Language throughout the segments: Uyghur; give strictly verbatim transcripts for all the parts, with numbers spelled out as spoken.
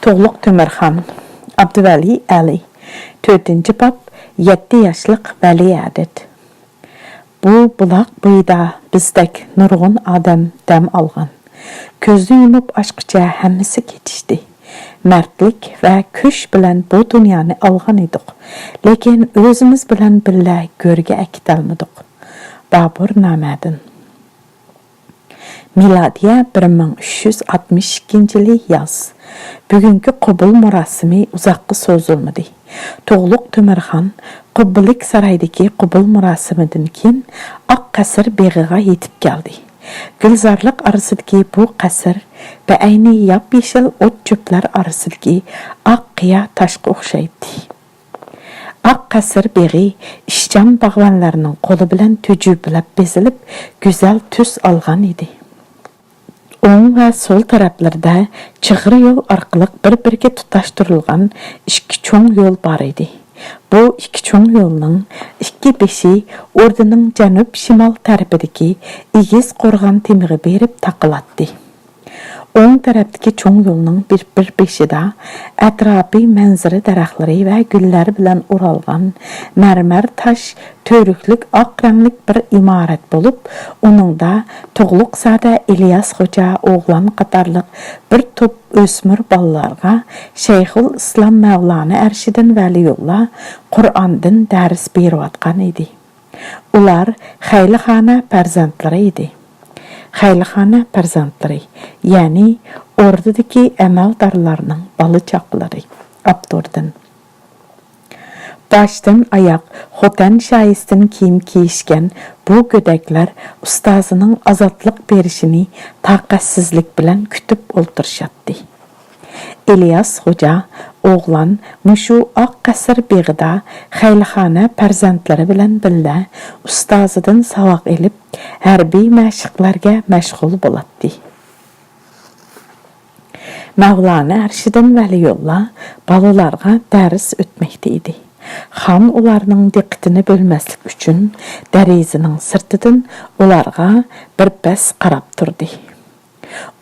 تۇغلۇق تۆمۈرخان، ئابدۇۋەلى ئەلى. تۆتىنچى باب، يەتتە ياشلىق ۋەلىئەھد. بۇ بۇلاق بويىدا بىزدەك نۇرغۇن ئادەم دەم ئالغان. كۆزنى يۇمۇپ ئاچقۇچە ھەممىسى كېتىشتى. مەردلىك ۋە كۈچ بىلەن بۇ دۇنيانى ئالغان ئىدۇق، لېكىن ئۆزىمىز بىلەن بىللە گۆرگە ئەكېتەلمىدۇق. بابۇر نامەدىن. مىلادىيە بىر مىڭ ئۈچ يۈز ئاتمىش ئىككىنچى يىلى ياز. بۈگۈنكى قوبۇل مۇراسىمى ئۇزاققا سوزۇلمىدى. تۇغلۇق تۆمۈرخان قۇببىلىك سارايدىكى قوبۇل مۇراسىمىدىن كېيىن ئاق قەسىر بېغىغا يېتىپ كەلدى. گۈلزارلىق ئارىسىدىكى بۇ قەسىر بەئەينى ياپيېشىل ئوت-چۆپلەر ئارىسىدىكى ئاق قىيا تاشقا ئوخشايتتى. ئاق قەسىر بېغى ئىشچان باغۋەنلەرنىڭ قولى بىلەن تۈجۈپىلەپ بېزىلىپ، گۈزەل تۈس ئالغان ئىدى. ئوڭ ۋە سول تەرەپلىرىدە چىغىر يول ئارقىلىق بىر-بىرىگە تۇتاشتۇرۇلغان ئىككى چوڭ يول بار ئىدى. بۇ ئىككى چوڭ يولنىڭ ئىككى بېشى ئوردىنىڭ جەنۇب-شىمال تەرىپىدىكى ئېگىز قورغان تېمىغا بېرىپ تاقىلاتتى. ئوڭ تەرەپتىكى چوڭ يولنىڭ بىر، بىر بېشىدا ئەتراپى مەنزىرە دەرەخلىرى ۋە گۈللەر بىلەن ئورالغان مەرمەر تاش تۈۋرۈكلۈك ئاق رەڭلىك بىر ئىمارەت بولۇپ، ئۇنىڭدا تۇغلۇقزادە ئىلياس خوجا ئوغلان قاتارلىق بىر توپ ئۆسمۈر بالىلارغا شەيخۇل ئىسلام مەۋلانا ئەرشىدىن ۋەلىيۇللا قۇرئاندىن دەرس بېرىۋاتقان ئىدى. ئۇلار خەيلىخانا پەرزەنتلىرى ئىدى. خەيلىخانا پەرزەنتلىرى، يەنى ئوردىدىكى ئەمەلدارلارنىڭ بالا-چاقىلىرى. ئاپتوردىن. باشتىن ئاياق خوتەن شايىسىدىن كىيىم كىيىشكەن بۇ گۆدەكلەر ئۇستازىنىڭ ئازادلىق بېرىشىنى تاقەتسىزلىك بىلەن كۈتۈپ ئولتۇرۇشاتتى. ئىلياس خوجا ئوغلان مۇشۇ ئاق قەسىر بېغىدا خەيلىخانا پەرزەنتلىرى بىلەن بىللە ئۇستازىدىن ساۋاق ئېلىپ، ھەربىي مەشىقلەرگە مەشغۇل بولاتتى. مەۋلانا ئەرشىدىن ۋەلىيۇللا بالىلارغا دەرس ئۆتمەكتە ئىدى. خان ئۇلارنىڭ دىققىتىنى بۆلمەسلىك ئۈچۈن، دېرىزىنىڭ سىرتىدىن ئۇلارغا بىر پەس قاراپ تۇردى.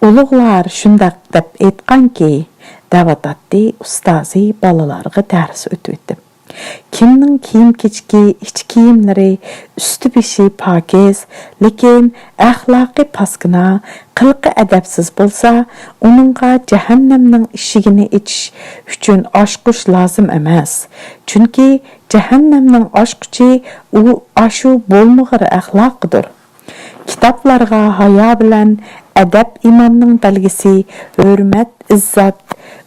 ئۇلۇغلار شۇنداق دەپ ئېيتقانكى، دەۋاتاتتى ئۇستازى بالىلارغا دەرس ئۆتۈۋېتىپ. كىمنىڭ كىيىم-كېچىكى، ئىچ كىيىملىرى، ئۈستى-بېشى پاكىز، لېكىن ئەخلاقى پاسكىنا، قىلىقى ئەدەپسىز بولسا، ئۇنىڭغا جەھەننەمنىڭ ئىشىكىنى ئېچىش ئۈچۈن ئاچقۇچ لازىم ئەمەس. چۈنكى جەھەننەمنىڭ ئاچقۇچى ئۇ ئاشۇ بولمىغۇر ئەخلاقىدۇر. كىتابلارغا ھايا بىلەن ئەدەپ ئىماننىڭ بەلگىسى، ھۆرمەت، ئىززەت،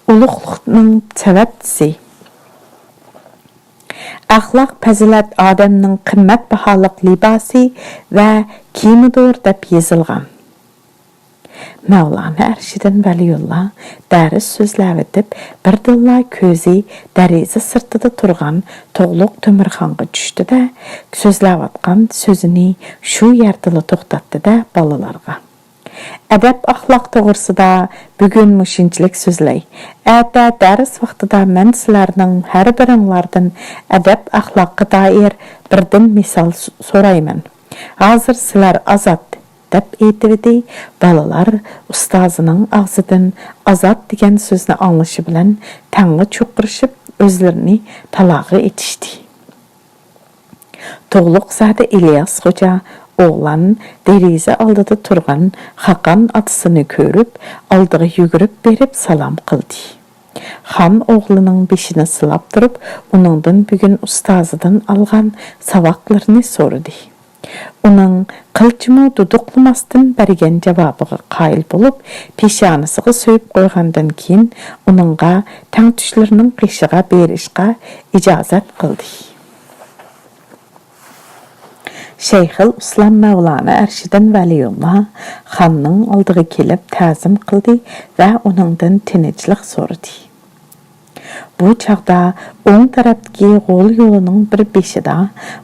ئۇلۇغلۇقنىڭ تەۋەتىسى. ئەخلاق پەزىلەت ئادەمنىڭ قىممەت باھالىق لىباسى ۋە كىيىمىدۇر دەپ يېزىلغان. مەۋلانا ئەرشىدىن ۋەلىيۇللا دەرس سۆزلەۋېتىپ، بىردىنلا كۆزى دېرىزە سىرتىدا تۇرغان تۇغلۇق تۆمۈرخانغا چۈشتى-دە، سۆزلەۋاتقان سۆزىنى شۇ يەردىلا توختاتتى-دە، بالىلارغا: «ئەدەپ-ئەخلاق توغرىسىدا بۈگۈن مۇشۇنچىلىك سۆزلەي. ئەتە دەرس ۋاقتىدا مەن سىلەرنىڭ ھەر بىرىڭلاردىن ئەدەپ-ئەخلاققا دائىر بىردىن مىسال س-، سورايمەن. ھازىر سىلەر ئازاد.» دەپ ئېيتىۋىدى. بالىلار ئۇستازىنىڭ ئاغزىدىن ئازاد دېگەن سۆزنى ئاڭلىشى بىلەن تەڭلا چۇقۇرۇشۇپ، ئۆزلىرىنى تالاغا ئېتىشتى. تۇغلۇقزادە ئىلياس خوجا ئوغلان دېرىزە ئالدىدا تۇرغان خاقان ئاتىسىنى كۆرۈپ، ئالدىغا يۈگۈرۈپ بېرىپ سالام قىلدى. خان ئوغلىنىڭ بېشىنى سىلاپ تۇرۇپ، ئۇنىڭدىن بۈگۈن ئۇستازىدىن ئالغان ساۋاقلىرىنى سورىدى. ئۇنىڭ قىلچىمۇ دۇدۇقلىماستىن بەرگەن جاۋابىغا قايىل بولۇپ، پېشانىسىغا سۆيۈپ قويغاندىن كېيىن، ئۇنىڭغا تەڭتۇشلىرىنىڭ قېشىغا بېرىشقا ئىجازەت قىلدى. شەيخۇل ئىسلام مەۋلانا ئەرشىدىن ۋەلىيۇللا خاننىڭ ئالدىغا كېلىپ تەزىم قىلدى ۋە ئۇنىڭدىن تىنچلىق سورىدى. بۇ چاغدا ئوڭ تەرەپتىكى غول يولىنىڭ بىر بېشىدا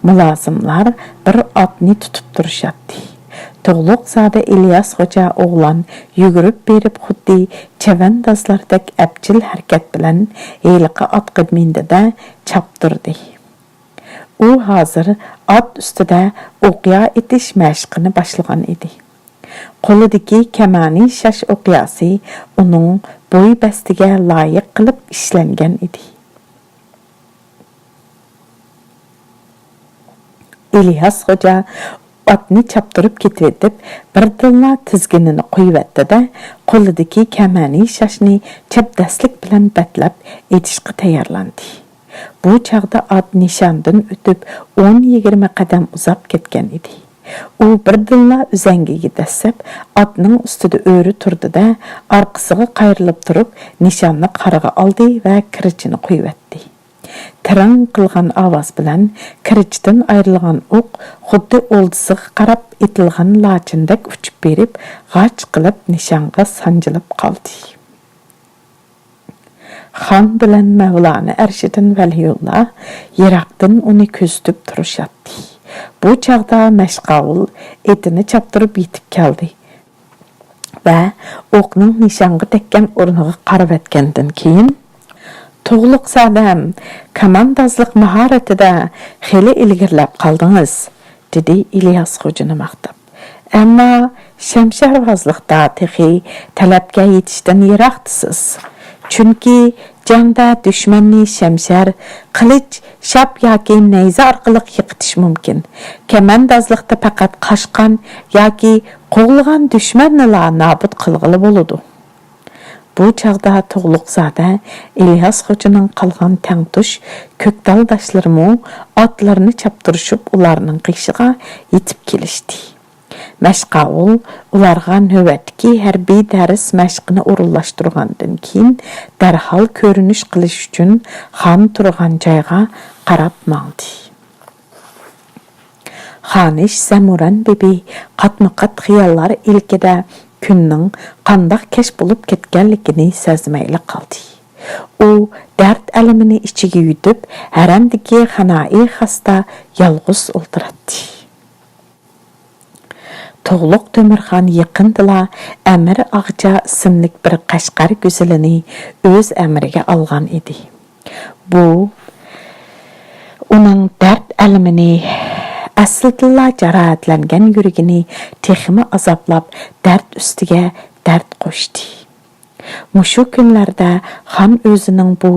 مۇلازىملار بىر ئاتنى تۇتۇپ تۇرۇشاتتى. تۇغلۇقزادە ئىلياس خوجا ئوغلان يۈگۈرۈپ بېرىپ، خۇددى چەۋەندازلاردەك ئەپچىل ھەرىكەت بىلەن ھېلىقى ئاتقا مىندى-دە، چاپتۇردى. ئۇ ھازىر ئات ئۈستىدە ئوقيا ئېتىش مەشقىنى باشلىغان ئىدى. قولىدىكى كەمانى شاش ئوقياسى ئۇنىڭ بوي بەستىگە لايىق قىلىپ ئىشلەنگەن ئىدى. ئىلياس خوجا ئاتنى چاپتۇرۇپ كېتىۋېتىپ، بىردىنلا تىزگىنىنى قويۇۋەتتى-دە، قولىدىكى كەمەنى شاشنى چەبدەسلىك بىلەن بەتلەپ ئېتىشقا تەييارلاندى. بۇ چاغدا ئات نىشاندىن ئۆتۈپ، ئون يىگىرمە قەدەم ئۇزاپ كەتكەن ئىدى. ئۇ بىردىنلا ئۈزەڭگىگە دەسسەپ، ئاتنىڭ ئۈستىدە ئۆرە تۇردى-دە، ئارقىسىغا قايرىلىپ تۇرۇپ، نىشاننى قارىغا ئالدى ۋە كىرىچىنى قويۇۋەتتى. تىرىڭ قىلغان ئاۋاز بىلەن كىرىچتىن ئايرىلغان ئوق خۇددى ئولدىسىغا قاراپ ئېتىلغان لاچىندەك ئۇچۇپ بېرىپ، غاچ قىلىپ نىشانغا سانجىلىپ قالدى. خان بىلەن مەۋلانە ئەرشىدىن ۋەلىيۇللا يىراقتىن ئۇنى كۆزىتىپ تۇرۇشاتتى. بۇ چاغدا مەشقاۋۇل ئېتىنى چاپتۇرۇپ يېتىپ كەلدى ۋە ئوقنىڭ نىشانغا تەگكەن ئورنىغا قارىۋەتكەندىن كېيىن، «تۇغلۇقزادەم، كاماندازلىق ماھارىتىدە خېلى ئىلگىرىلەپ قالدىڭىز» دېدى ئىلياس خوجىنى ماختاپ. «ئەمما شەمشەرۋازلىقتا تېخى تەلەپكە يېتىشتىن يىراقتىسىز. چۈنكى جەڭدە دۈشمەننى شەمشەر، قىلىچ، شاپ ياكى نەيزە ئارقىلىق يىقىتىش مۇمكىن. كەمەندازلىقتا پەقەت قاچقان ياكى قوغلىغان دۈشمەننىلا نابۇت قىلغىلى بولىدۇ.» بۇ چاغدا تۇغلۇقزادە ئىلياس خوجىنىڭ قالغان تەڭتۇش كۆكتالداشلىرىمۇ ئاتلىرىنى چاپتۇرۇشۇپ ئۇلارنىڭ قېشىغا يېتىپ كېلىشتى. مەشقاۋۇل ئۇلارغا نۆۋەتتىكى ھەربىي دەرس مەشقىنى ئورۇنلاشتۇرغاندىن كېيىن، دەرھال كۆرۈنۈش قىلىش ئۈچۈن خان تۇرغان جايغا قاراپ ماڭدى. خانىش زەمۇرەن بىبى قاتمۇ-قات خىياللار ئىلكىدە كۈننىڭ قانداق كەچ بولۇپ كەتكەنلىكىنى سەزمەيلا قالدى. ئۇ دەرد ئەلىمىنى ئىچىگە يۇتۇپ، ھەرەمدىكى خانائى خاستا يالغۇز ئولتۇراتتى. تۇغلۇق تۆمۈرخان يېقىندىلا ئەمىر ئاغىچا ئىسىملىك بىر قەشقەر گۈزىلىنى ئۆز ئەمرىگە ئالغان ئىدى. بۇ ئۇنىڭ دەرد ئەلىمىنى، ئەسلىدىنلا جاراھەتلەنگەن يۈرىكىنى تېخىمۇ ئازابلاپ، دەرد ئۈستىگە دەرد قوشتى. مۇشۇ كۈنلەردە خان ئۆزىنىڭ بۇ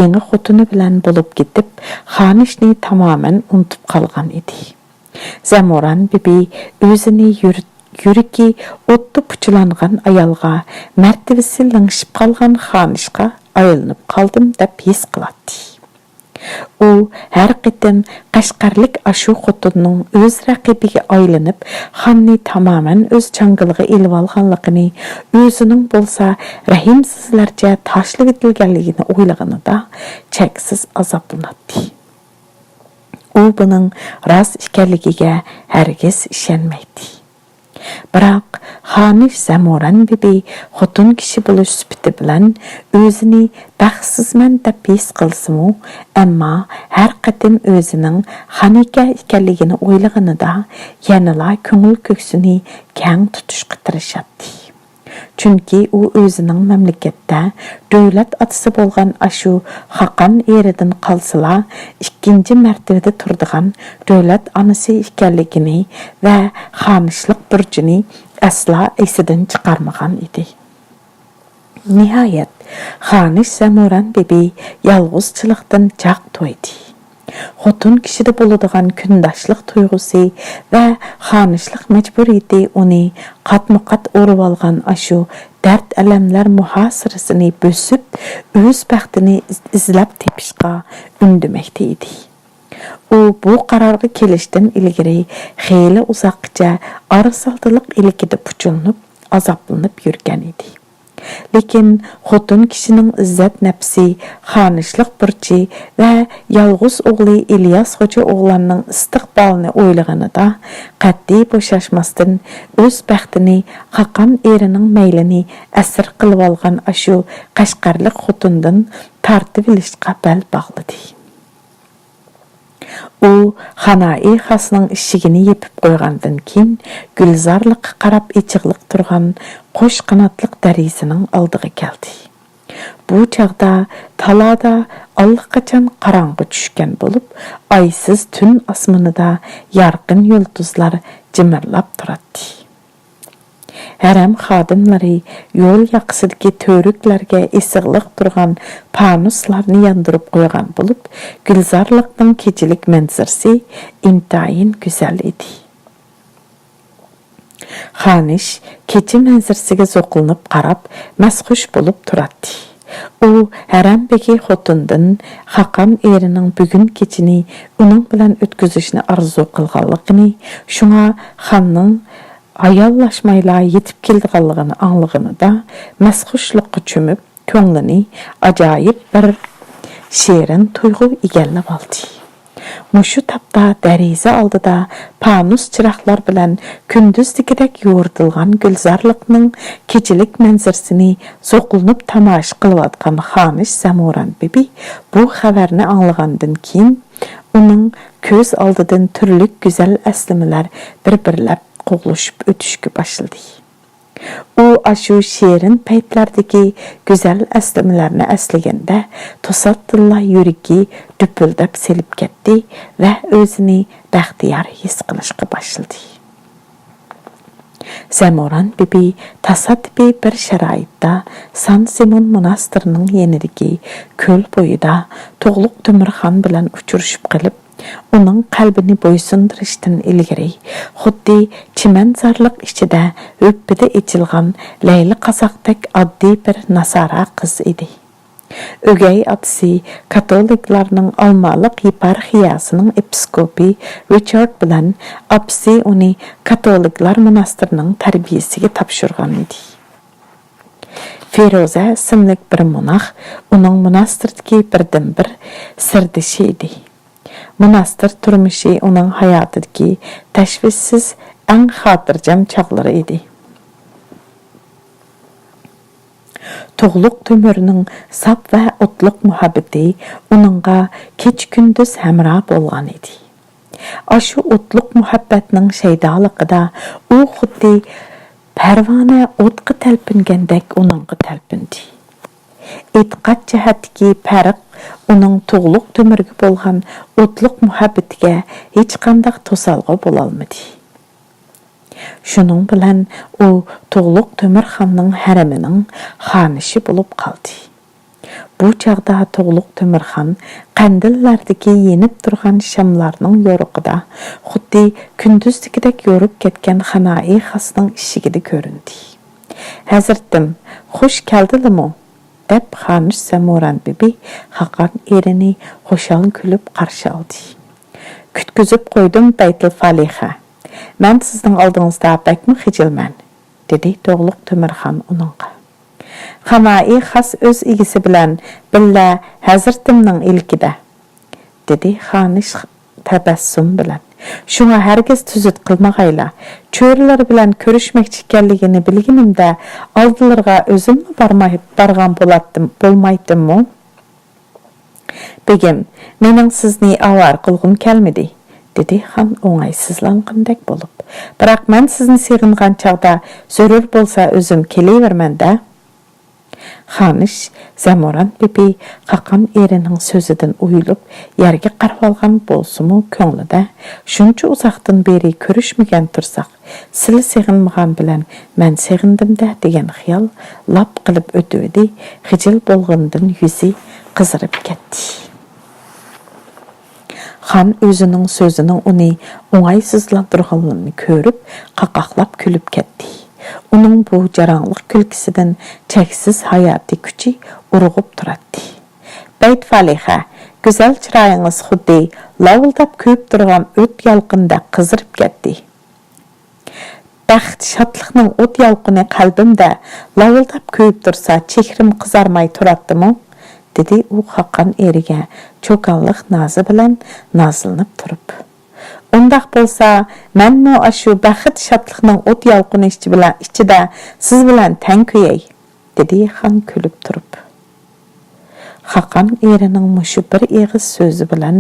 يېڭى خوتۇنى بىلەن بولۇپ كېتىپ، خانىشنى تامامەن ئۇنتۇپ قالغان ئىدى. زەمۇران بىبى ئۆزىنى يۈر-، يۈرىكى ئوتتا پۇچىلانغان ئايالغا، مەرتىۋىسى لىڭشىپ قالغان خانىشقا ئايلىنىپ قالدىم دەپ ھېس قىلاتتى. ئۇ ھەر قېتىم قەشقەرلىك ئاشۇ خوتۇننىڭ ئۆز رەقىبىگە ئايلىنىپ، خاننى تامامەن ئۆز چاڭگىلىغا ئېلىۋالغانلىقىنى، ئۆزىنىڭ بولسا رەھىمسىزلەرچە تاشلىۋېتىلگەنلىكىنى ئويلىغىنىدا چەكسىز ئازابلىناتتى. ئۇ بۇنىڭ راست ئىكەنلىكىگە ھەرگىز ئىشەنمەيتتى. بىراق، خانىش زەمۇرەن بىبى خوتۇن كىشى بولۇش سۈپىتى بىلەن ئۆزىنى بەختسىزمەن دەپ ھېس قىلسىمۇ، ئەمما ھەر قېتىم ئۆزىنىڭ خانىكە ئىكەنلىكىنى ئويلىغىنىدا يەنىلا كۆڭۈل كۆكسىنى كەڭ تۇتۇشقا تىرىشاتتى. چۈنكى ئۇ ئۆزىنىڭ مەملىكەتتە دۆلەت ئاتىسى بولغان ئاشۇ خاقان ئېرىدىن قالسىلا، ئىككىنچى مەرتىۋىدە تۇرىدىغان دۆلەت ئانىسى ئىكەنلىكىنى ۋە خانىشلىق بۇرچىنى ئەسلا ئېسىدىن چىقارمىغان ئىدى. نىھايەت، خانىش زەمۇرەن بىبى يالغۇزچىلىقتىن جاق تويدى. خوتۇن كىشىدە بولىدىغان كۈنداشلىق تۇيغۇسى ۋە خانىشلىق مەجبۇرىيىتى ئۇنى قاتمۇ-قات ئورىۋالغان ئاشۇ دەرد-ئەلەملەر مۇھاسىرىسىنى بۆسۈپ، ئۆز بەختىنى ئىز-، ئىزلەپ تېپىشقا ئۈندىمەكتە ئىدى. ئۇ بۇ قارارغا كېلىشتىن ئىلگىرى خېلى ئۇزاققىچە ئارىسالدىلىق ئىلكىدە پۇچۇلۇنۇپ، ئازابلىنىپ يۈرگەن ئىدى. لېكىن خوتۇن كىشىنىڭ ئىززەت نەپسى، خانىشلىق بۇرچى ۋە يالغۇز ئوغلى ئىلياس خوجا ئوغلاننىڭ ئىستىقبالىنى ئويلىغىنىدا، قەتئىي بوشاشماستىن ئۆز بەختىنى خاقان ئېرىنىڭ مەيلىنى ئەسىر قىلىۋالغان ئاشۇ قەشقەرلىك خوتۇندىن تارتىۋېلىشقا بەل باغلىدى. ئۇ خانائى خاسنىڭ ئىشىكىنى يېپىپ قويغاندىن كېيىن، گۈلزارلىققا قاراپ ئېچىقلىق تۇرغان قوش قاناتلىق دەرىزىنىڭ ئالدىغا كەلدى. بۇ چاغدا تالادا ئاللىقاچان قاراڭغۇ چۈشكەن بولۇپ، ئايسىز تۈن ئاسمىنىدا يارقىن يۇلتۇزلار جىمىرلاپ تۇراتتى. ھەرەم خادىملىرى يول ياقىسىدىكى تۈۋرۈكلەرگە ئېسىقلىق تۇرغان پانۇسلارنى ياندۇرۇپ قويغان بولۇپ، گۈلزارلىقنىڭ كېچىلىك مەنزىرىسى ئىنتايىن گۈزەل ئىدى. خانىش كېچە مەنزىرىسىگە زوقلىنىپ قاراپ، مەستخۇش بولۇپ تۇراتتى. ئۇ ھەرەم بېگى خوتۇندىن خاقان ئېرىنىڭ بۈگۈن كېچىنى ئۇنىڭ بىلەن ئۆتكۈزۈشنى ئارزۇ قىلغانلىقىنى، شۇڭا خاننىڭ ھاياللاشمايلا يېتىپ كېلىدىغانلىقىنى ئاڭلىغىنىدا، مەستخۇشلۇققا چۆمۈپ، كۆڭلىنى ئاجايىپ بىر شېرىن تۇيغۇ ئىگىلەۋالدى. مۇشۇ تاپتا دېرىزە ئالدىدا پانۇس چىراغلار بىلەن كۈندۈزدىكىدەك يورۇتۇلغان گۈلزارلىقنىڭ كېچىلىك مەنزىرىسىنى زوقلىنىپ تاماشا قىلىۋاتقان خانىش زەمۇران بىبى بۇ خەۋەرنى ئاڭلىغاندىن كېيىن، ئۇنىڭ كۆز ئالدىدىن تۈرلۈك گۈزەل ئەسلىمىلەر بىر-بىرلەپ قوغلىشىپ ئۆتۈشكە باشلىدى. ئۇ ئاشۇ شېرىن پەيتلەردىكى گۈزەل ئەسلىمىلەرنى ئەسلىگەندە، توساتتىنلا يۈرىكى دۈپۈلدەپ سېلىپ كەتتى ۋە ئۆزىنى بەختىيار ھېس قىلىشقا باشلىدى. زەمۇران بىبى تاسادىپىي بىر شارائىتتا سان سىمون موناستىرىنىڭ يېنىدىكى كۆل بويىدا تۇغلۇق تۆمۈرخان بىلەن ئۇچرىشىپ قېلىپ، ئۇنىڭ قەلبىنى بويسۇندۇرۇشتىن ئىلگىرى، خۇددى چىمەنزارلىق ئىچىدە ھۈپپىدە ئېچىلغان لەيلى قازاقتەك ئاددىي بىر ناسارا قىز ئىدى. ئۆگەي ئاتىسى كاتولىكلارنىڭ ئالمالىق يېپارخىيەسىنىڭ ئېپىسكوپى رىچارد بىلەن ئاپىسى ئۇنى كاتولىكلار موناستىرىنىڭ تەربىيىسىگە تاپشۇرغان ئىدى. فىرۇزە ئىسىملىك بىر موناخ ئۇنىڭ موناستىردىكى بىردىنبىر سىردىشى ئىدى. موناستىر تۇرمۇشى ئۇنىڭ ھاياتىدىكى تەشۋىشسىز ئەڭ خاتىرجەم چاغلىرى ئىدى. تۇغلۇق تۆمۈرنىڭ ساپ ۋە ئوتلۇق مۇھەببىتى ئۇنىڭغا كېچە-كۈندۈز ھەمراھ بولغان ئىدى. ئاشۇ ئوتلۇق مۇھەببەتنىڭ شەيدالىقىدا ئۇ خۇددى پەرۋانە ئوتقا تەلپۈنگەندەك ئۇنىڭغا تەلپۈندى. ئېتىقاد جەھەتتىكى پەرق ئۇنىڭ تۇغلۇق تۆمۈرگە بولغان ئوتلۇق مۇھەببىتىگە ھېچقانداق توسالغۇ بولالمىدى. شۇنىڭ بىلەن ئۇ تۇغلۇق تۆمۈرخاننىڭ ھەرىمىنىڭ خانىشى بولۇپ قالدى. بۇ چاغدا تۇغلۇق تۆمۈرخان قەندىللەردىكى يېنىپ تۇرغان شاملارنىڭ يورۇقىدا خۇددى كۈندۈزدىكىدەك يورۇپ كەتكەن خانائى خاسنىڭ ئىشىكىدە كۆرۈندى. «ھەزرىتىم، خۇش كەلدىلىمۇ؟» دەپ خانىش زەمۇران بىبى خاقان ئېرىنى خۇشال كۈلۈپ قارشى ئالدى. «كۈتكۈزۈپ قويدۇم، بەيتىل فالىخە. مەن سىزنىڭ ئالدىڭىزدا بەكمۇ خىجىلمەن»، دېدى تۇغلۇق تۆمۈرخان ئۇنىڭغا. «خانائى خاس ئۆز ئىگىسى بىلەن بىللە ھەزرىتىمنىڭ ئىلكىدە»، دېدى خانىش تەبەسسۇم بىلەن. «شۇڭا ھەرگىز تۈزۈت قىلمىغايلا. چۆرىلىرى بىلەن كۆرۈشمەكچى ئىكەنلىكىنى بىلگىنىمدە، ئالدىلىرىغا ئۆزۈممۇ بارماي، بارغان بولاتتىم، بولمايتتىممۇ؟» «بېگىم، مېنىڭ سىزنى ئاۋارە قىلغۇم كەلمىدى»، دېدى خان ئوڭايسىزلانغاندەك بولۇپ. «بىراق مەن سىزنى سېغىنغان چاغدا زۆرۈر بولسا ئۆزۈم كېلىۋېرىمەن-دە.» خانىش زەمۇران بىبى خاقان ئېرىنىڭ سۆزىدىن ئويۇلۇپ يەرگە قارىۋالغان بولسىمۇ، كۆڭلىدە، «شۇنچە ئۇزاقتىن بېرى كۆرۈشمىگەن تۇرساق، سىلى سېغىنمىغان بىلەن مەن سېغىندىم-دە» دېگەن خىيال لاپ قىلىپ ئۆتۈۋىدى، خىجىل بولغىنىدىن يۈزى قىزىرىپ كەتتى. خان ئۆزىنىڭ سۆزىنىڭ ئۇنى ئوڭايسىزلاندۇرغانلىقىنى كۆرۈپ، قاقاقلاپ كۈلۈپ كەتتى. ئۇنىڭ بۇ جاراڭلىق كۈلكىسىدىن چەكسىز ھاياتىي كۈچى ئۇرغۇپ تۇراتتى. «بەيت فالىخە، گۈزەل چىرايىڭىز خۇددى لاۋۇلداپ كۆيۈپ تۇرغان ئوت يالقۇنىدەك قىزىرىپ كەتتى.» «بەخت، شادلىقنىڭ ئوت يالقۇنى قەلبىمدە لاۋۇلداپ كۆيۈپ تۇرسا، چېھرىم قىزارماي تۇراتتىمۇ؟» دېدى ئۇ خاقان ئېرىگە چوكانلىق نازى بىلەن نازلىنىپ تۇرۇپ. «ئۇنداق بولسا، مەنمۇ ئاشۇ بەخت، شادلىقنىڭ ئوت يالقۇنى ئىچى بىلەن، ئىچىدە سىز بىلەن تەڭ كۆيەي»، دېدى خان كۈلۈپ تۇرۇپ. خاقان ئېرىنىڭ مۇشۇ بىر ئېغىز سۆزى بىلەن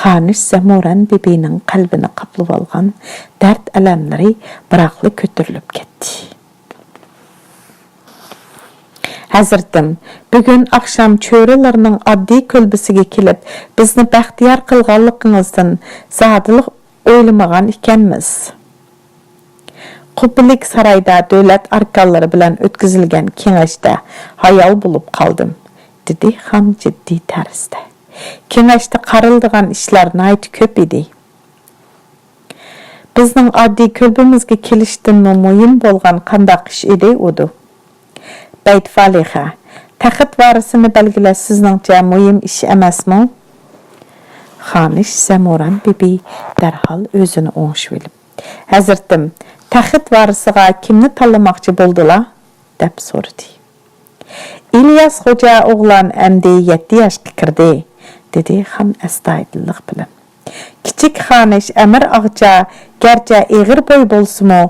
خانىش زەمۇران بىبىنىڭ قەلبىنى قاپلىۋالغان دەرد ئەلەملىرى بىراقلا كۆتۈرۈلۈپ كەتتى. «ھەزرىتىم، بۈگۈن ئاخشام چۆرىلەرنىڭ ئاددىي كۆلبىسىگە كېلىپ، بىزنى بەختىيار قىلغانلىقىڭىزدىن زادىلا ئويلىمىغان ئىكەنمىز. قۇببىلىك سارايدا دۆلەت ئاركانلىرى بىلەن ئۆتكۈزۈلگەن كېڭەشتە ھايال بولۇپ قالدىم، دېدى خان جىددىي تەرزدە. كېڭەشتە قارىلىدىغان ئىشلار ناھايىتى كۆپ ئىدى. بىزنىڭ ئاددىي كۆلبىمىزگە كېلىشتىنمۇ مۇھىم بولغان قانداق ئىش ئىدى ئۇدۇ؟ بەيت فالىخە، تەخت ۋارىسىنى بەلگىلەش سىزنىڭچە مۇھىم ئىش ئەمەسمۇ؟ خانىش زەمۇران بىبى دەرھال ئۆزىنى ئوڭشىۋېلىپ، ھەزرىتىم، تەخت ۋارىسىغا كىمنى تاللىماقچى بولدىلا؟ دەپ سورىدى. ئىلياس خوجا ئوغلان ئەمدى يەتتە ياشقا كىردى، دېدى خان ئەستايىدىللىق بىلەن. كىچىك خانىش ئەمىر ئاغىچا گەرچە ئېغىر بوي بولسىمۇ،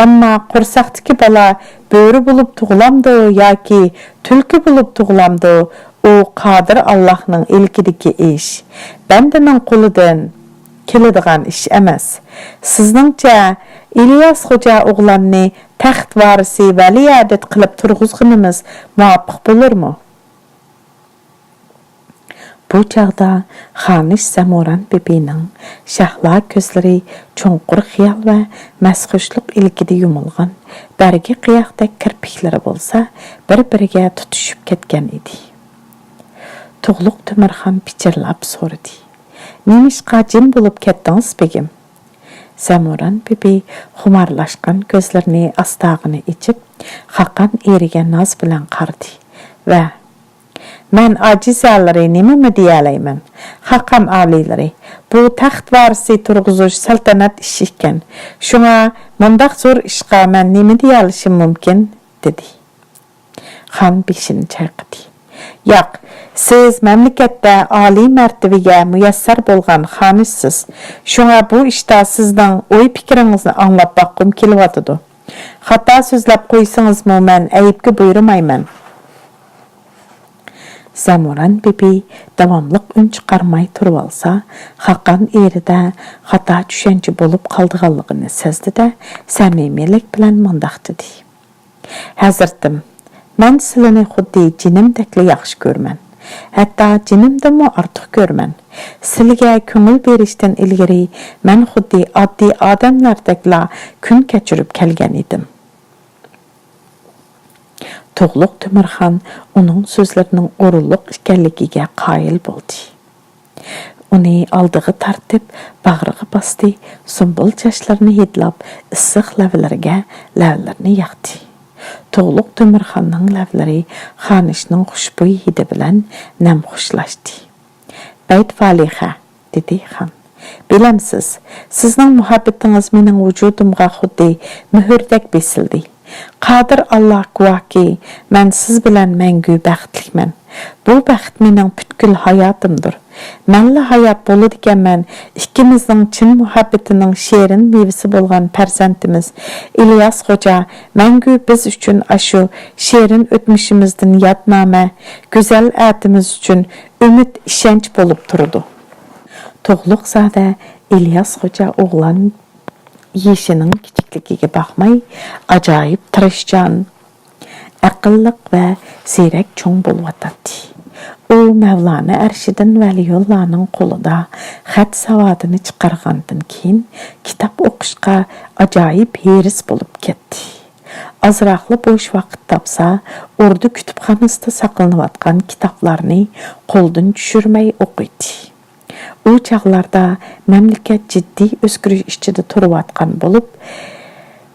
ئەمما قورساقتىكى بالا بۆرە بولۇپ تۇغۇلامدۇ ياكى تۈلكە بولۇپ تۇغۇلامدۇ، ئۇ قادىر ئاللاھنىڭ ئىلكىدىكى ئىش. بەندىنىڭ قولىدىن كېلىدىغان ئىش ئەمەس. سىزنىڭچە، ئىلياس خوجا ئوغلاننى تەخت ۋارىسى ۋەلىئەھد قىلىپ تۇرغۇزغىنىمىز مۇۋاپىق بولۇرمۇ؟ بۇ چاغدا خانىش زەمۇران بىبىنىڭ شەھلا كۆزلىرى چوڭقۇر خىيال ۋە مەستخۇشلۇق ئىلكىدە يۇمۇلغان، بەرگى قىياقتەك كىرپىكلىرى بولسا بىر-بىرىگە تۇتىشىپ كەتكەن ئىدى. تۇغلۇق تۆمۈرخان پىچىرلاپ سورىدى. نېمىشقا جىم بولۇپ كەتتىڭىز، بېگىم؟ زەمۇران بىبى خۇمارلاشقان كۆزلىرىنى ئاستاغىنا ئېچىپ، خاقان ئېرىگە ناز بىلەن قارىدى ۋە، مەن ئاجىزالىرى نېمىمۇ دېيەلەيمەن؟ خاقان ئالىيلىرى، بۇ تەخت ۋارىسى تۇرغۇزۇش سەلتەنەت ئىشى ئىكەن. شۇڭا مۇنداق زور ئىشقا مەن نېمە دېيەلىشىم مۇمكىن؟ دېدى. خان بېشىنى چايقىدى. ياق، سىز مەملىكەتتە ئالىي مەرتىۋىگە مۇيەسسەر بولغان خانىشسىز. شۇڭا بۇ ئىشتا سىزنىڭ ئوي-پىكرىڭىزنى ئاڭلاپ باققۇم كېلىۋاتىدۇ. خاتا سۆزلەپ قويسىڭىزمۇ مەن ئەيىبكە بۇيرۇمايمەن. زەمۇران بىبى داۋاملىق ئۈن چىقارماي تۇرۇۋالسا، خاقان ئېرىدە خاتا چۈشەنچە بولۇپ قالىدىغانلىقىنى سەزدى-دە، سەمىمىيلىك بىلەن مۇنداق دېدى. ھەزرىتىم، مەن سىلىنى خۇددى جېنىمدەكلا ياخشى كۆرىمەن. ھەتتا جېنىمدىنمۇ ئارتۇق كۆرىمەن. سىلىگە كۆڭۈل بېرىشتىن ئىلگىرى مەن خۇددى ئاددىي ئادەملەردەكلا كۈن كەچۈرۈپ كەلگەن ئىدىم. تۇغلۇق تۆمۈرخان ئۇنىڭ سۆزلىرىنىڭ ئورۇنلۇق ئىكەنلىكىگە قايىل بولدى. ئۇنى ئالدىغا تارتىپ، باغرىغا باستى، سۇمبۇل چاچلىرىنى ھىدلاپ، ئىسسىق لەۋلىرىگە لەۋلىرىنى ياقتى. تۇغلۇق تۆمۈرخاننىڭ لەۋلىرى خانىشنىڭ خۇشبۇي ھىدى بىلەن نەمخۇشلاشتى. بەيت فالىخە، دېدى خان. بىلەمسىز، سىزنىڭ مۇھەببىتىڭىز مېنىڭ ۋۇجۇدۇمغا خۇددى مۆھۈردەك بېسىلدى. قادىر ئاللا گۇۋاھكى، مەن سىز بىلەن مەڭگۈ بەختلىكمەن. بۇ بەخت مېنىڭ پۈتكۈل ھاياتىمدۇر. مەنلا ھايات بولىدىكەنمەن، ئىككىمىزنىڭ چىن مۇھەببىتىنىڭ شېرىن مېۋىسى بولغان پەرزەنتىمىز ئىلياس خوجا مەڭگۈ بىز ئۈچۈن ئاشۇ شېرىن ئۆتمۈشىمىزدىن يادنامە، گۈزەل ئەتىمىز ئۈچۈن ئۈمىد، ئىشەنچ بولۇپ تۇرىدۇ. تۇغلۇقزادە ئىلياس خوجا ئوغلان يېشىنىڭ كىچىكلىكىگە باقماي، ئاجايىپ تىرىشچان، ئەقىللىق ۋە زېرەك چوڭ بولۇۋاتاتتى. ئۇ مەۋلانا ئەرشىدىن ۋەلىيۇللانىڭ قولىدا خەت ساۋادىنى چىقارغاندىن كېيىن، كىتاب ئوقۇشقا ئاجايىپ ھېرىس بولۇپ كەتتى. ئازراقلا بوش ۋاقىت تاپسا، ئوردا كۇتۇپخانىسىدا ساقلىنىۋاتقان كىتابلارنى قولدىن چۈشۈرمەي ئوقۇيتتى. ئۇ چاغلاردا مەملىكەت جىددىي ئۆزگىرىش ئىچىدە تۇرۇۋاتقان بولۇپ،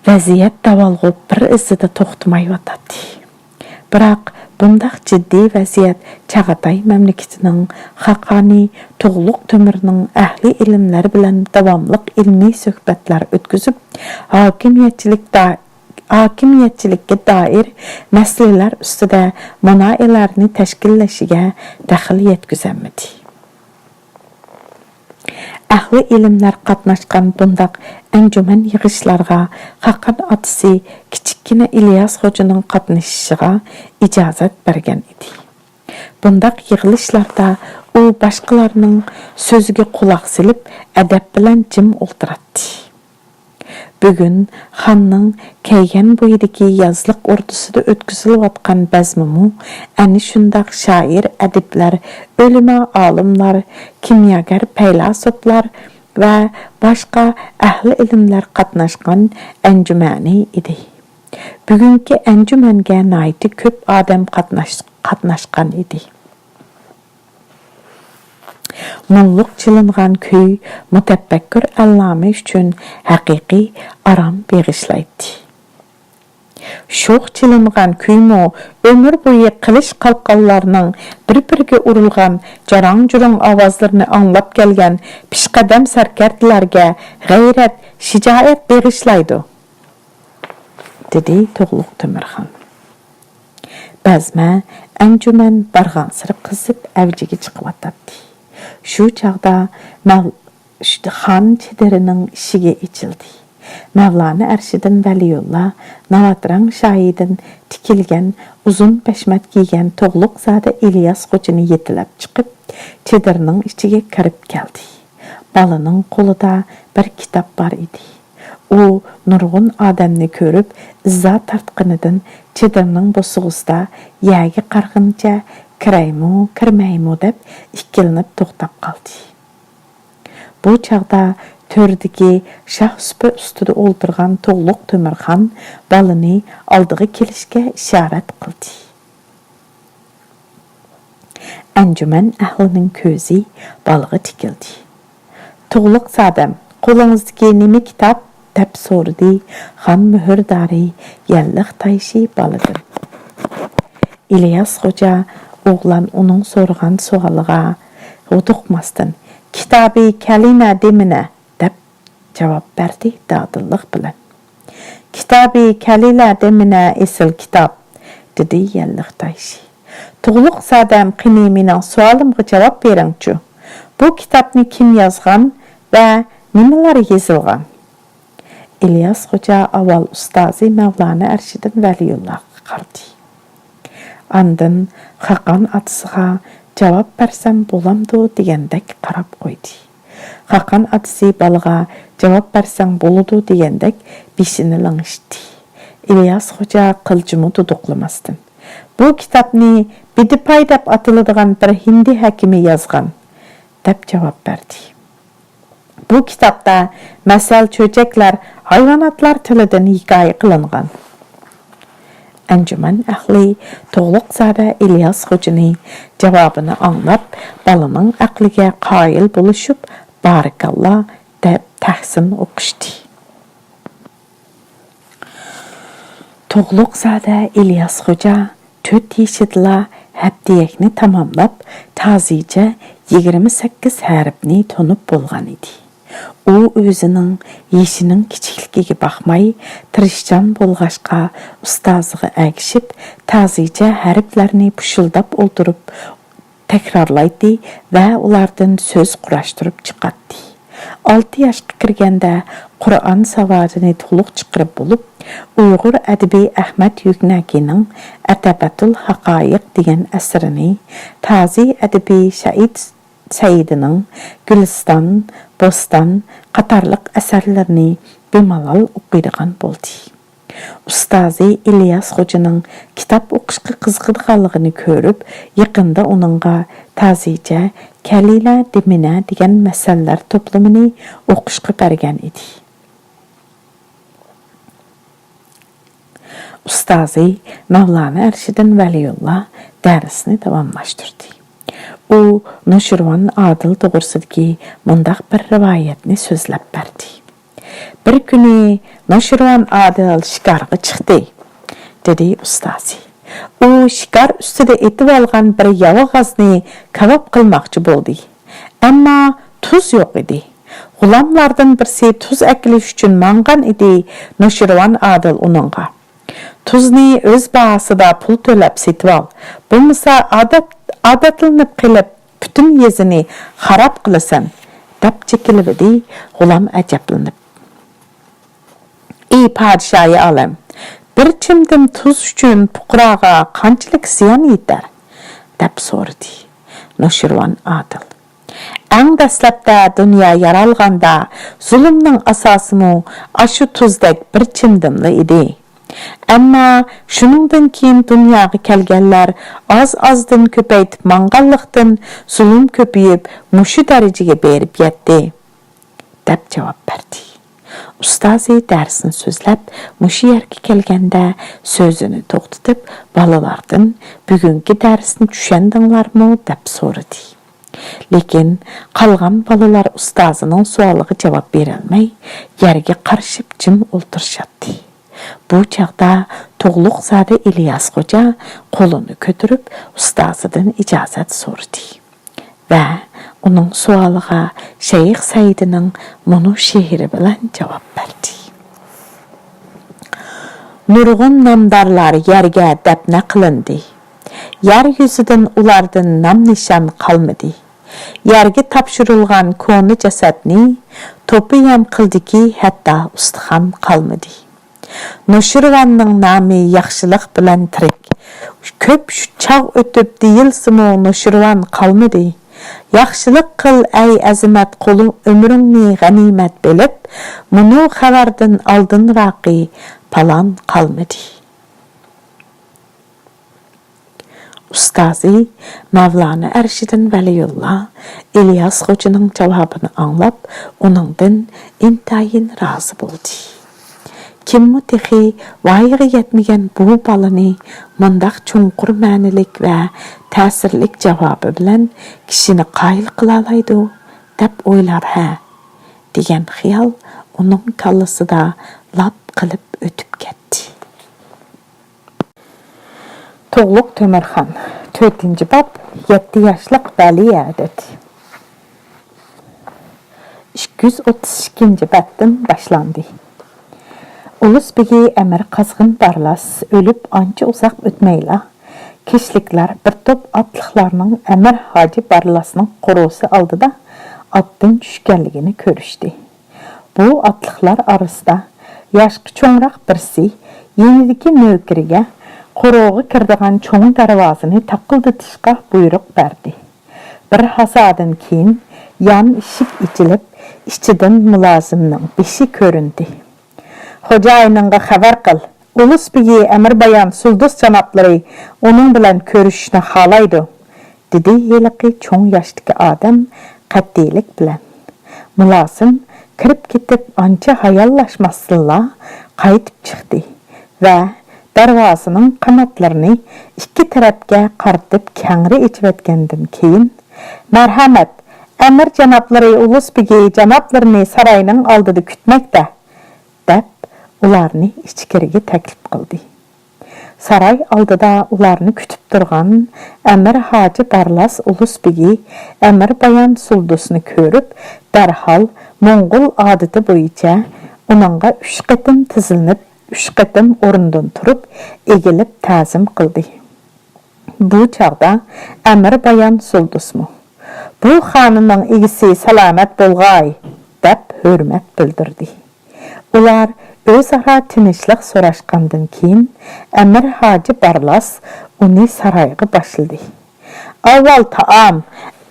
ۋەزىيەت داۋالغۇپ بىر ئىززىدا توختىمايۋاتاتتى. بىراق، بۇنداق جىددىي ۋەزىيەت چاغاتاي مەملىكىتىنىڭ خاقانى تۇغلۇق تۆمۈرنىڭ ئەھلى ئىلىملەر بىلەن داۋاملىق ئىلمىي سۆھبەتلەر ئۆتكۈزۈپ، ھاكىمىيەتچىلىك دا-، ھاكىمىيەتچىلىككە دائىر مەسىلىلەر ئۈستىدە مۇنائىلەرنى تەشكىللىشىگە دەخلى يەتكۈزەلمىدى. ئەھلى ئىلىملەر قاتناشقان بۇنداق ئەنجۈمەن يىغىشلارغا خاقان ئاتىسى كىچىككىنە ئىلياس خوجىنىڭ قاتنىشىشىغا ئىجازەت بەرگەن ئىدى. بۇنداق يىغىلىشلاردا ئۇ باشقىلارنىڭ سۆزىگە قۇلاق سېلىپ، ئەدەپ بىلەن جىم ئولتۇراتتى. بۈگۈن خاننىڭ كەيگەن بويىدىكى يازلىق ئوردىسىدا ئۆتكۈزۈلۈۋاتقان بەزمىمۇ ئەنە شۇنداق شائىر، ئەدىبلەر، ئۆلىما، ئالىملار، كىمياگەر، پەيلاسوپلار، ۋە باشقا ئەھلى ئىلىملەر قاتناشقان ئەنجۈمەنى ئىدى. بۈگۈنكى ئەنجۈمەنگە ناھايىتى كۆپ ئادەم قاتناش-، قاتناشقان ئىدى. مۇڭلۇق چېلىنغان كۈي مۇتەپەككۇر ئەللامى ئۈچۈن ھەقىقىي ئارام بېغىشلايتتى. شوخ چېلىنغان كۈيمۇ ئۆمۈر بويى قىلىچ قالقانلارنىڭ بىر-بىرىگە ئۇرۇلغان جاراڭ-جۇرۇڭ ئاۋازلىرىنى ئاڭلاپ كەلگەن پېشقەدەم سەركەردىلەرگە غەيرەت، شىجائەت بېغىشلايدۇ، دېدى تۇغلۇق تۆمۈرخان. بەزمە، ئەنجۈمەن بارغانسېرى قىزىپ ئەۋجىگە چىقىۋاتاتتى. شۇ چاغدا مەل-، خان چېدىرىنىڭ ئىشىكى ئېچىلدى. مەۋلانا ئەرشىدىن ۋەلىيۇللا ناۋات رەڭ شايىدىن تىكىلگەن ئۇزۇن پەشمەت كىيگەن تۇغلۇقزادە ئىلياس خوجىنى يېتىلەپ چىقىپ، چېدىرنىڭ ئىچىگە كىرىپ كەلدى. بالىنىڭ قولىدا بىر كىتاب بار ئىدى. ئۇ نۇرغۇن ئادەمنى كۆرۈپ، ئىزا تارتقىنىدىن چېدىرنىڭ بوسۇغىسىدا يەرگە قارىغىنىچە كىرەيمۇ، كىرمەيمۇ دەپ ئىككىلىنىپ توختاپ قالدى. بۇ چاغدا تۆردىكى شاھ سۈپە ئۈستىدە ئولتۇرغان تۇغلۇق تۆمۈرخان بالىنى ئالدىغا كېلىشكە ئىشارەت قىلدى. ئەنجۈمەن ئەھلىنىڭ كۆزى بالىغا تىكىلدى. تۇغلۇقزادەم، قولىڭىزدىكى نېمە كىتاب؟ دەپ سورىدى خان مۆھۈردارى يەللىق تايشى بالىدىن. ئىلياس خوجا ئوغلان ئۇنىڭ سورىغان سوئالىغا ھودۇقماستىن، كىتابى كەلىنە دېمىنە، دەپ جاۋاب بەردى دادىللىق بىلەن. كىتابى كەلىلە دېمىنە ئېسىل كىتاب، دېدى يەللىق تايشى. تۇغلۇقزادەم، قېنى مېنىڭ سوئالىمغا جاۋاب بېرىڭچۇ. بۇ كىتابنى كىم يازغان ۋە نېمىلەر يېزىلغان؟ ئىلياس خوجا ئاۋۋال ئۇستازى مەۋلانا ئەرشىدىن ۋەلىيۇللاغا قارىدى. ئاندىن خاقان ئاتىسىغا جاۋاب بەرسەم بولامدۇ دېگەندەك قاراپ قويدى. خاقان ئاتىسى بالىغا جاۋاب بەرسەڭ بولىدۇ دېگەندەك بېشىنى لىڭشىتتى. ئىلياس خوجا قىلچىمۇ دۇدۇقلىماستىن، بۇ كىتابنى بىدىپاي دەپ ئاتىلىدىغان بىر ھىندى ھەكىمى يازغان، دەپ جاۋاب بەردى. بۇ كىتابتا مەسەل، چۆچەكلەر، ھايۋاناتلار تىلىدىن ھېكايە قىلىنغان. ئەنجۈمەن ئەھلى تۇغلۇقزادە ئىلياس خوجىنى جاۋابىنى ئاڭلاپ، بالىنىڭ ئەقلىگە قايىل بولۇشۇپ، بارىكاللا دەپ تەھسىن ئوقۇشتى. تۇغلۇقزادە ئىلياس خوجا تۆت يېشىدىلا ھەپتىيەكنى تاماملاپ، تازىچە يىگىرمە سەككىز ھەرپنى تونۇپ بولغان ئىدى. ئۇ ئۆزىنىڭ يېشىنىڭ كىچىكلىكىگە باقماي، تىرىشچان بولغاچقا، ئۇستازىغا ئەگىشىپ، تازىچە ھەرپلەرنى پۇشۇلداپ ئولتۇرۇپ، تەكرارلايتتى ۋە ئۇلاردىن سۆز قۇراشتۇرۇپ چىقاتتى. ئالتە ياشقا كىرگەندە قۇرئان ساۋادىنى تولۇق چىقىرىپ بولۇپ، ئۇيغۇر ئەدىبى ئەخمەت يۈكنەكىنىڭ ئەتەبەتۇل ھاقايىق دېگەن ئەسىرىنى، تازى ئەدىبى سەئىد سەئىدىنىڭ گۈلىستان، بوستان قاتارلىق ئەسەرلىرىنى بىمالال ئوقۇيدىغان بولدى. ئۇستازى ئىلياس خوجىنىڭ كىتاب ئوقۇشقا قىزىقىدىغانلىقىنى كۆرۈپ، يېقىندا ئۇنىڭغا تازىچە كەلىلە دېمىنە دېگەن مەسەللەر توپلىمىنى ئوقۇشقا بەرگەن ئىدى. ئۇستازى مەۋلانا ئەرشىدىن ۋەلىيۇللا دەرسنى داۋاملاشتۇردى. ئۇ نوشىرۋان ئادىل توغرىسىدىكى مۇنداق بىر رىۋايەتنى سۆزلەپ بەردى. بىر كۈنى نوشىرۋان ئادىل شىكارغا چىقتى، دېدى ئۇستازى. ئۇ شىكار ئۈستىدە ئېتىۋالغان بىر ياۋا غازنى كاۋاپ قىلماقچى بولدى. ئەمما تۇز يوق ئىدى. غۇلاملاردىن بىرسى تۇز ئەكېلىش ئۈچۈن ماڭغان ئىدى، نوشىرۋان ئادىل ئۇنىڭغا، تۇزنى ئۆز باھاسىدا پۇل تۆلەپ سېتىۋال، بولمىسا ئادەت-، ئادەتلىنىپ قېلىپ، پۈتۈن يېزىنى خاراب قىلىسەن، دەپ چېكىلىۋىدى غۇلام ئەجەبلىنىپ. ئى پادىشاھى ئالەم، بىر چىمدىم تۇز ئۈچۈن پۇقراغا قانچىلىك زىيان يېتەر؟ دەپ سورىدى نوشىرۋان ئادىل. ئەڭ دەسلەپتە دۇنيا يارالغاندا، زۇلۇمنىڭ ئاساسىمۇ ئاشۇ تۇزدەك بىر چىمدىملا ئىدى. ئەمما شۇنىڭدىن كېيىن دۇنياغا كەلگەنلەر ئاز-ئازدىن كۆپەيتىپ ماڭغانلىقتىن، زۇلۇم كۆپىيىپ، مۇشۇ دەرىجىگە بېرىپ يەتتى. دەپ جاۋاب بەردى. ئۇستازى دەرسنى سۆزلەپ، مۇشۇ يەرگە كەلگەندە سۆزىنى توختىتىپ، بالىلاردىن «بۈگۈنكى دەرسنى چۈشەندىڭلارمۇ؟» دەپ سورىدى. لېكىن قالغان بالىلار ئۇستازىنىڭ سوئالىغا جاۋاب بېرەلمەي، يەرگە قارىشىپ جىم ئولتۇرۇشاتتى. بۇ چاغدا تۇغلۇقزادە ئىلياس خوجا قولىنى كۆتۈرۈپ، ئۇستازىدىن ئىجازەت سورىدى ۋە ئۇنىڭ سوئالىغا شەيخ سەئىدىنىڭ مۇنۇ شېئىرى بىلەن جاۋاب بەردى. نۇرغۇن نامدارلار يەرگە دەپنە قىلىندى. يەر يۈزىدىن ئۇلاردىن نام-نىشان قالمىدى. يەرگە تاپشۇرۇلغان كونا جەسەتنى توپا-يەم قىلدىكى، ھەتتا ئۇستىخان قالمىدى. نوشىرۋاننىڭ نامى ياخشىلىق بىلەن تىرىك. كۆپ چاغ ئۆتۈپ دېيىلسىمۇ، نوشىرۋان قالمىدى. ياخشىلىق قىل، ئەي ئەزىمەت، قولۇڭ ئۆمرۈڭنى غەنىيمەت بىلىپ، مۇنۇ خەۋەردىن ئالدىنراقى پالان قالمىدى. ئۇستازى مەۋلانا ئەرشىدىن ۋەلىيۇللا ئىلياس خوجىنىڭ جاۋابىنى ئاڭلاپ، ئۇنىڭدىن ئىنتايىن رازى بولدى. كىممۇ تېخى ۋايىغا يەتمىگەن بۇ بالىنى مۇنداق چوڭقۇر مەنىلىك ۋە تەسىرلىك جاۋابى بىلەن كىشىنى قايىل قىلالايدۇ، دەپ ئويلار ھە، دېگەن خىيال ئۇنىڭ كاللىسىدا لاپ قىلىپ ئۆتۈپ كەتتى. تۇغلۇق تۆمۈرخان، تۆتىنچى باب، يەتتە ياشلىق ۋەلى ئەھدىتى. ئىككى يۈز ئوتتۇز ئىككىنچى بەتتىن باشلاندى. ئۇلۇس بېگى ئەمىر قازغىن بارلاس ئۆلۈپ ئانچە ئۇزاق ئۆتمەيلا، كىشىلىكلەر بىر توپ ئاتلىقلارنىڭ ئەمىر ھاجى بارلاسنىڭ قورۇسى ئالدىدا ئاتتىن چۈشكەنلىكىنى كۆرۈشتى. بۇ ئاتلىقلار ئارىسىدا ياشقا چوڭراق بىرسى يېنىدىكى نۆكىرىگە قورۇغا كىرىدىغان چوڭ دەرۋازىنى تاقىلدىتىشقا بۇيرۇق بەردى. بىر ھازادىن كېيىن يان ئىشىك ئېچىلىپ، ئىچىدىن مۇلازىمنىڭ بېشى كۆرۈندى. «خوجايىنىڭغا خەۋەر قىل، ئۇلۇس بېگى ئەمىر بايان سۇلدۇس جانابلىرى ئۇنىڭ بىلەن كۆرۈشۈشنى خالايدۇ.» دېدى ھېلىقى چوڭ ياشتىكى ئادەم قەتئىيلىك بىلەن. مۇلازىم كىرىپ كېتىپ ئانچە ھاياللاشماستىنلا قايتىپ چىقتى ۋە دەرۋازىنىڭ قاناتلىرىنى ئىككى تەرەپكە قارىتىپ كەڭرى ئېچىۋەتكەندىن كېيىن، «مەرھەمەت، ئەمىر جانابلىرى ئۇلۇس بېگى جانابلىرىنى ساراينىڭ ئالدىدا كۈتمەكتە.» دەپ، ئۇلارنى ئىچكىرىگە تەكلىپ قىلدى. ساراي ئالدىدا ئۇلارنى كۈتۈپ تۇرغان ئەمىر ھاجى بارلاس ئۇلۇس بېگى ئەمىر بايان سۇلدۇسنى كۆرۈپ، دەرھال موڭغۇل ئادىتى بويىچە ئۇنىڭغا ئۈچ قېتىم تىزلىنىپ، ئۈچ قېتىم ئورنىدىن تۇرۇپ، ئېگىلىپ تەزىم قىلدى. بۇ چاغدا ئەمىر بايان سۇلدۇسمۇ، «بۇ خانىنىڭ ئىگىسى سالامەت بولغاي!» دەپ ھۆرمەت بىلدۈردى. ئۇلار ئۆزئارا تىنچلىق سوراشقاندىن كېيىن، ئەمىر ھاجى بارلاس ئۇنى سارايغا باشلىدى. «ئاۋۋال تائام،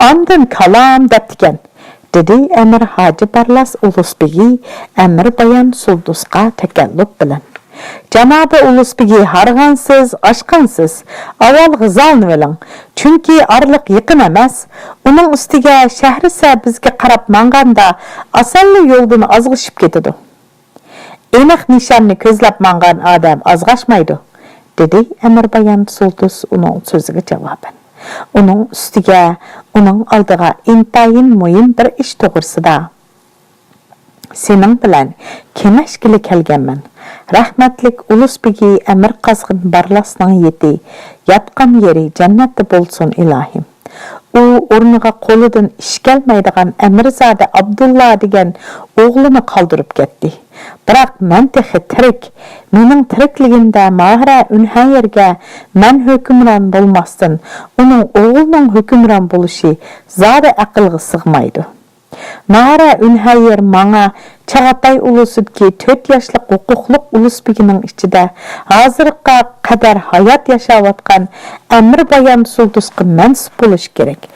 ئاندىن كالام» دەپتىكەن، دېدى ئەمىر ھاجى بارلاس ئۇلۇس بېگى ئەمىر بايان سۇلدۇسقا تەكەللۇپ بىلەن. «جانابى ئۇلۇس بېگى ھارغانسىز، ئاشقانسىز، ئاۋۋال غىزالىنىۋېلىڭ، چۈنكى ئارىلىق يېقىن ئەمەس، ئۇنىڭ ئۈستىگە شەھرىسە بىزگە قاراپ ماڭغاندا ئاسانلا يولدىن ئازغىشىپ كېتىدۇ.» «ئېنىق نىشاننى كۆزلەپ ماڭغان ئادەم ئازغاشمايدۇ.» دېدى ئەمىر بايان سۇلدۇس ئۇنىڭ سۆزىگە جاۋابەن. ئۇنىڭ ئۈستىگە ئۇنىڭ ئالدىغا ئىنتايىن مۇھىم بىر ئىش توغرىسىدا سېنىڭ بىلەن كېڭەشكىلى كەلگەنمەن. رەھمەتلىك ئۇلۇس بېگى ئەمىر قازغىن بارلاسنىڭ يېتى ياتقان يېرى جەننەتتە بولسۇن، ئىلاھىم. ئۇ ئورنىغا قولىدىن ئىش كەلمەيدىغان ئەمىرزادە ئابدۇللا دېگەن ئوغلىنى قالدۇرۇپ كەتتى. بىراق مەن تېخى تىرىك. مېنىڭ تىرىكلىكىمدە ماھىرە ئۈنھەيىرگە مەن ھۆكۈمران بولماستىن، ئۇنىڭ ئوغلىنىڭ ھۆكۈمران بولۇشى زادى ئەقىلگە سىغمايدۇ. ماھىرە ئۈنھەيىر ماڭا چاغاتاي ئۇلۇسىدىكى تۆت ياشلىق ھوقۇقلۇق ئۇلۇس بېگىنىڭ ئىچىدە ھازىرغا قەدەر ھايات ياشاۋاتقان ئەمىر بايان سۇلدۇسقا مەنسۇپ بولۇشى كېرەك.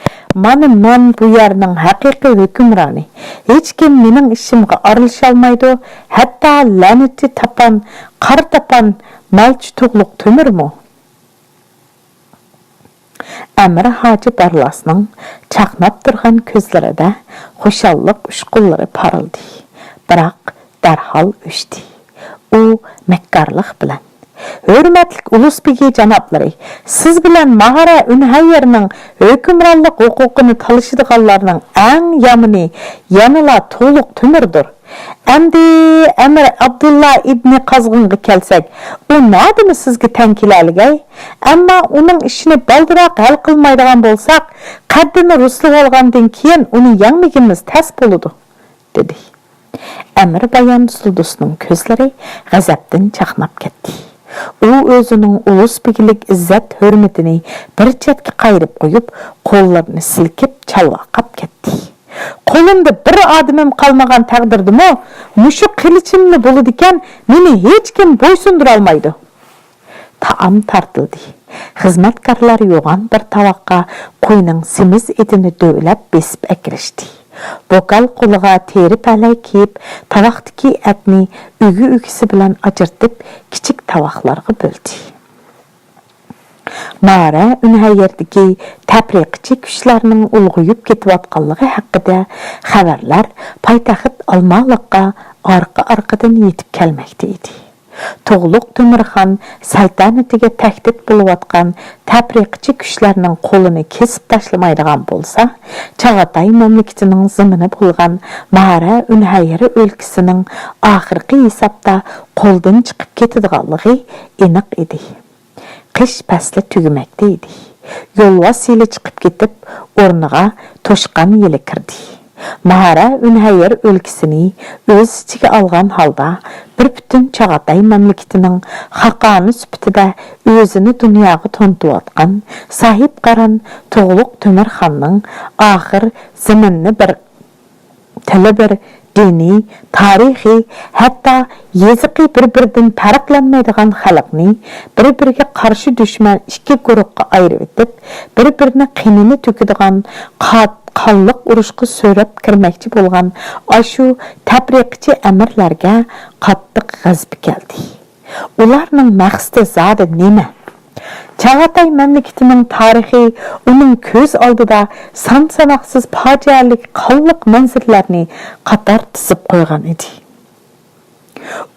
مانا مەن بۇ يەرنىڭ ھەقىقىي ھۆكۈمرانى. ھېچكىم مېنىڭ ئىشىمغا ئارىلىشالمايدۇ، ھەتتا لەنىتى تاپان، قارا تاپان مالچى تۇغلۇق تۆمۈرمۇ. ئەمىر ھاجى بارلاسنىڭ چاقناپ تۇرغان كۆزلىرىدە خۇشاللىق ئۇچقۇنلىرى پارلىدى، بىراق دەرھال ئۆچتى. ئۇ مەككارلىق بىلەن، ھۆرمەتلىك ئۇلۇس بېگى جانابلىرى، سىز بىلەن ماھارە ئۈنھەييەرنىڭ ھۆكۈمرانلىق ھوقۇقىنى تالىشىدىغانلارنىڭ ئەڭ يامىنى يەنىلا تۇغلۇق تۆمۈردۇر. ئەمدى ئەمىر ئابدۇللا ئىبنى قازغىنغا كەلسەك، ئۇ نادىمۇ سىزگە تەڭ كېلەلىگەي؟ ئەمما ئۇنىڭ ئىشىنى بالدۇرراق ھەل قىلمايدىغان بولساق، قەددىنى رۇسلىۋالغاندىن كېيىن ئۇنى يەڭمىگىنىمىز تەس بولىدۇ، دېدى. ئەمىر بايان سۇلدۇسنىڭ كۆزلىرى غەزەپتىن چاقناپ كەتتى. ئۇ ئۆزىنىڭ ئۇلۇس بېگىلىك ئىززەت-ھۆرمىتىنى بىر چەتكە قايرىپ قويۇپ، قوللىرىنى سىلكىپ، چالۋاقاپ كەتتى. قولۇمدا بىر ئادىمىم قالمىغان تەقدىردىمۇ، مۇشۇ قىلىچىملا بولىدىكەن، مېنى ھېچكىم بويسۇندۇرالمايدۇ. تائام تارتىلدى. خىزمەتكارلار يوغان بىر تاۋاققا قوينىڭ سېمىز ئېتىنى دۆۋىلەپ بېسىپ ئەكىرىشتى. بوكال قولىغا تېرە پەلەي كىيىپ، تاۋاقتىكى ئەتنى ئۈگە-ئۈگىسى بىلەن ئاجرىتىپ، كىچىك تاۋاقلارغا بۆلدى. مارە ئۈنھەييەردىكى تەپرىقىچى كۈچلەرنىڭ ئۇلغىيىپ كېتىۋاتقانلىقى ھەققىدە خەۋەرلەر پايتەخت ئالمالىققا ئارقا-ئارقىدىن يېتىپ كەلمەكتە ئىدى. تۇغلۇق تۆمۈرخان سەلتەنىتىگە تەھدىت بولۇۋاتقان تەپرىقىچى كۈچلەرنىڭ قولىنى كېسىپ تاشلىمايدىغان بولسا، چاغاتاي مەملىكىتىنىڭ زېمىنى بولغان مارە ئۈنھەييەر ئۆلكىسىنىڭ ئاخىرقى ھېسابتا قولدىن چىقىپ كېتىدىغانلىقى ئېنىق ئىدى. قىش پەسلى تۈگىمەكتە ئىدى. يولۋاس يىلى چىقىپ كېتىپ، ئورنىغا توشقان يىلى كىردى. ماھارە ئۈنھەييەر ئۆلكىسىنى ئۆز ئىچىگە ئالغان ھالدا، بىر پۈتۈن چاغاتاي مەملىكىتىنىڭ خاقانى سۈپىتىدە ئۆزىنى دۇنياغا تونۇتۇۋاتقان ساھىبقاران تۇغلۇق تۆمۈرخاننىڭ ئاخىر زېمىننى بىر تىلى بىر، دىنى، تارىخى، ھەتتا يېزىقى بىر-بىرىدىن پەرقلەنمەيدىغان خەلقنى بىر-بىرىگە قارشى دۈشمەن ئىككى گۇرۇھقا ئايرىۋېتىپ، بىر-بىرىنى قېنىنى تۆكىدىغان قات-، قانلىق ئۇرۇشقا سۆرەپ كىرمەكچى بولغان ئاشۇ تەپرىقىچى ئەمىرلەرگە قاتتىق غەزىپى كەلدى. ئۇلارنىڭ مەقسىتى زادى نېمە؟ چاغاتاي مەملىكىتىنىڭ تارىخى ئۇنىڭ كۆز ئالدىدا سان-ساناقسىز پاجىئەلىك قانلىق مەنزىرىلەرنى قاتار تىزىپ قويغان ئىدى.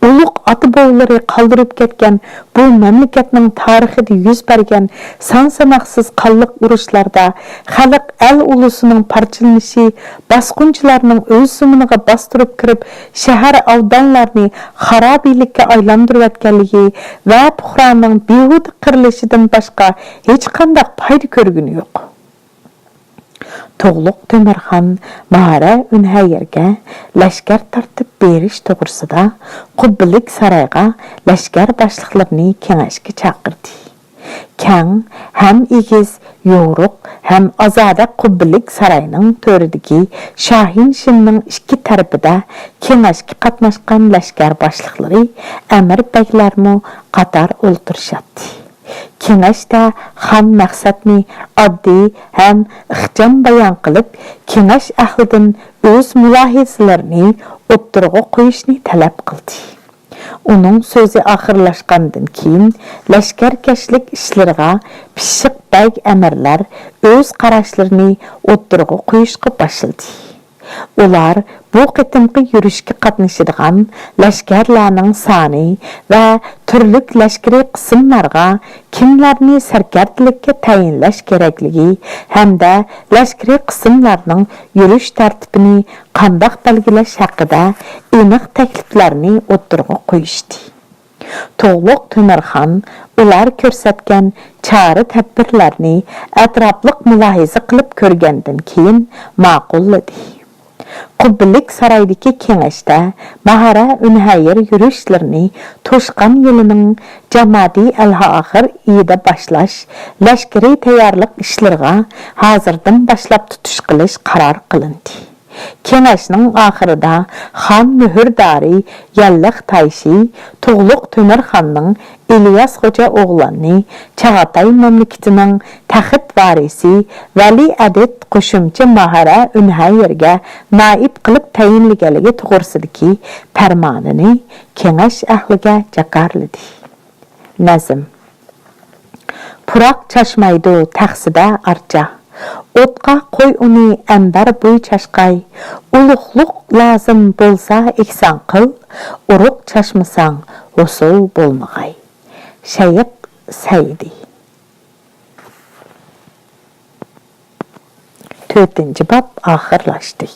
ئۇلۇغ ئاتا-بوۋىلىرى قالدۇرۇپ كەتكەن بۇ مەملىكەتنىڭ تارىخىدا يۈز بەرگەن سان-ساناقسىز قانلىق ئۇرۇشلاردا خەلق ئەل ئۇلۇسىنىڭ پارچىلىنىشى، باسقۇنچىلارنىڭ ئۆز زېمىنىغا باستۇرۇپ كىرىپ، شەھەر ئاۋدانلارنى خارابىلىككە ئايلاندۇرۇۋەتكەنلىكى ۋە پۇقرانىڭ بىھۇدە قىرىلىشىدىن باشقا ھېچقانداق پايدا كۆرگىنى يوق. تۇغلۇق تۆمۈرخان ماھارە ئۈنھەييەرگە لەشكەر تارتىپ بېرىش توغرىسىدا قۇببىلىك سارايغا لەشكەر باشلىقلىرىنى كېڭەشكە چاقىردى. كەڭ ھەم ئېگىز، يورۇق ھەم ئازادە قۇببىلىك ساراينىڭ تۆرىدىكى شاھىن شىمنىڭ ئىككى تەرىپىدە كېڭەشكە قاتناشقان لەشكەر باشلىقلىرى، ئەمىر بەگلەرمۇ قاتار ئولتۇرۇشاتتى. كېڭەشتە خان مەقسەتنى ئاددىي ھەم ئىخچام بايان قىلىپ، كېڭەش ئەھلىدىن ئۆز مۇلاھىزىلىرىنى ئوتتۇرىغا قويۇشنى تەلەپ قىلدى. ئۇنىڭ سۆزى ئاخىرلاشقاندىن كېيىن، لەشكەركەشلىك ئىشلىرىغا پىششىق بەگ ئەمىرلەر ئۆز قاراشلىرىنى ئوتتۇرىغا قويۇشقا باشلىدى. ئۇلار بۇ قېتىمقى يۈرۈشكە قاتنىشىدىغان لەشكەرلەرنىڭ سانى ۋە تۈرلۈك لەشكىرىي قىسىملارغا كىملەرنى سەركەردىلىككە تەيىنلەش كېرەكلىكى ھەمدە لەشكىرىي قىسىملارنىڭ يۈرۈش تەرتىپىنى قانداق بەلگىلەش ھەققىدە ئېنىق تەكلىپلەرنى ئوتتۇرىغا قويۇشتى. تۇغلۇق تۆمۈرخان ئۇلار كۆرسەتكەن چارە-تەدبىرلەرنى ئەتراپلىق مۇلاھىزە قىلىپ كۆرگەندىن كېيىن ماقۇللىدى. قۇببىلىك سارايدىكى كېڭەشتە ماھارە ئۈنھەييەر يۈرۈشلىرىنى توشقان يىلىنىڭ جامادى ئەلئاخىر ئېيىدا باشلاش، لەشكىرىي تەييارلىق ئىشلىرىغا ھازىردىن باشلاپ تۇتۇش قىلىش قارار قىلىندى. كېڭەشنىڭ ئاخىرىدا خان مۆھۈردارى يەللىق تايشى تۇغلۇق تۆمۈرخاننىڭ ئىلياس خوجا ئوغلاننى چاغاتاي مەملىكىتىنىڭ تەخت ۋارىسى ۋەلىئەدىد قوشۇمچە ماھارە ئۈنھەييەرگە نائىب قىلىپ تەيىنلىگەنلىكى توغرىسىدىكى پەرمانىنى كېڭەش ئەھلىگە جاكارلىدى. نەزم. پۇراق چاچمايدۇ تەخسىدە ئارچا. ئوتقا قوي ئۇنى ئەمبەر بوي چاچقاي. ئۇلۇغلۇق لازىم بولسا ئېھسان قىل، ئۇرۇق چاچمىساڭ ھوسۇل بولمىغاي. شەيخ سەئدى. تۆتىنچى باب ئاخىرلاشتى.